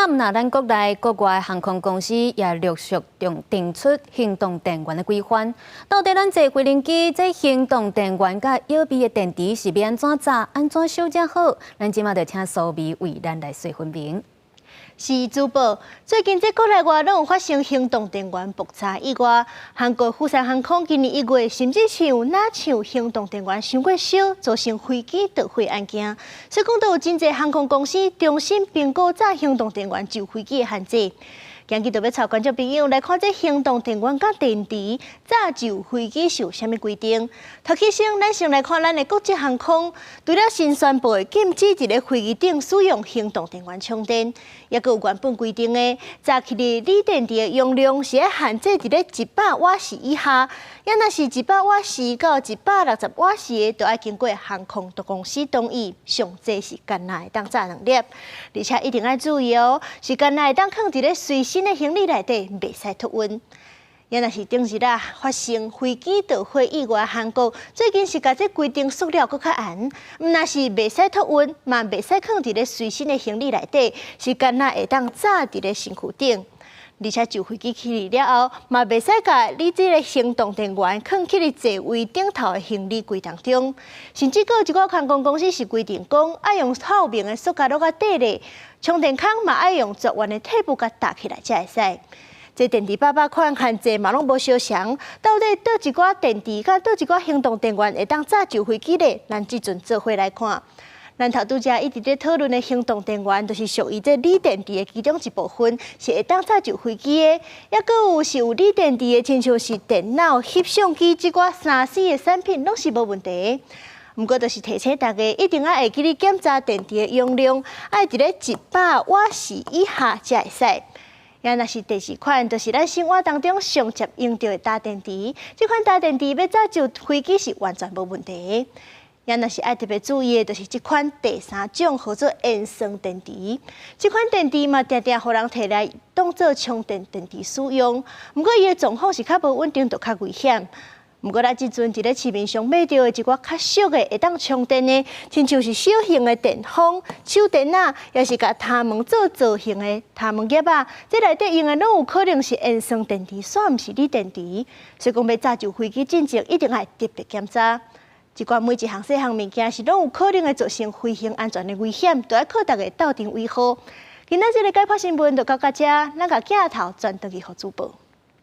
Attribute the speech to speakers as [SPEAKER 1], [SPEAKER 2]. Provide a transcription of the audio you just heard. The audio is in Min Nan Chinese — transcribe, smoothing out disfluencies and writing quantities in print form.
[SPEAKER 1] 毋若咱國內國外航空公司也陸續定定出行動電源的規範。到底咱坐飛行機，這行動電源佮予備的電池是欲按怎紮、按怎收才好？咱這馬就請蘇美為咱來說分明。
[SPEAKER 2] 是主播，最近這國內外攏有發生行動電源爆炸意外。韓國釜山航空今年1月，甚至是有若像行動電源傷過燒，造成飛機墜毀案件。所以講，都有真濟航空公司重新評估載行動電源就飛機的限制。今日就欲帶觀眾朋友來看這行動電源佮電池載就飛機是有啥物規定。頭起先，咱先來看咱的國籍航空，除了新宣布的禁止佇咧飛機頂使用行動電源充電，抑閣有原本規定的，早起的鋰電池的容量是愛限制佇咧100瓦時以下，抑若是100瓦時到160瓦時的，就愛經過航空公司同意，上濟是干焦會當載兩粒，而且一定愛注意哦，是干焦會當囥佇咧隨身的行李內底，袂使托運。抑若是頂日啊發生飛機墜毀意外，韓國最近是共這規定縮了閣較嚴，毋若是袂使托運，嘛袂使囥佇咧隨身的行李內底，是干焦會當紮佇咧身軀頂。而且就飛機起了後，嘛袂使共你這个行動電源囥去佇座位頂頭的行李櫃當中。甚至閣有一寡航空公司是規定講，愛用透明的塑膠袋共綴咧，充電孔嘛愛用絕緣的貼布共貼起來才會使。這電池百百款限制嘛攏無相仝，到底佗一寡電池佮佗一寡行動電源會當載就飛機咧？咱這陣做伙來看。咱頭拄才一直咧討論的行動電源，就是屬於這鋰電池的其中一部分，是會當載就飛機的。抑閣有是有鋰電池的，親像是電腦、翕相機這寡3C 的產品，攏是無問題。毋過，就是提醒大家，一定愛會記得檢查電池的容量，愛佇咧100瓦時以下才會使。抑若是第四款，就是咱生活當中上捷用著的焦電池。這款焦電池欲載就飛機是完全無問題。抑若是愛特別注意的，就是這款第三種號做鉛酸電池。這款電池嘛，定定予人提來當做充電電池使用。毋過，伊的狀況是較無穩定，就較危險。毋過，咱這陣佇咧市面上買著的一寡較俗的會當充電的，親像是小型的電風、手電仔，抑是共頭毛做造型的頭毛夾仔，這內底用的攏有可能是鉛酸電池，煞毋是鋰電池。所以講，欲載就飛機進前，一定愛特別檢查。這寡每一項細項物件是攏有可能會造成飛行安全的危險，都愛靠大家鬥陣維護。今仔這个解剖新聞就到遮，咱共鏡頭轉轉去予主播。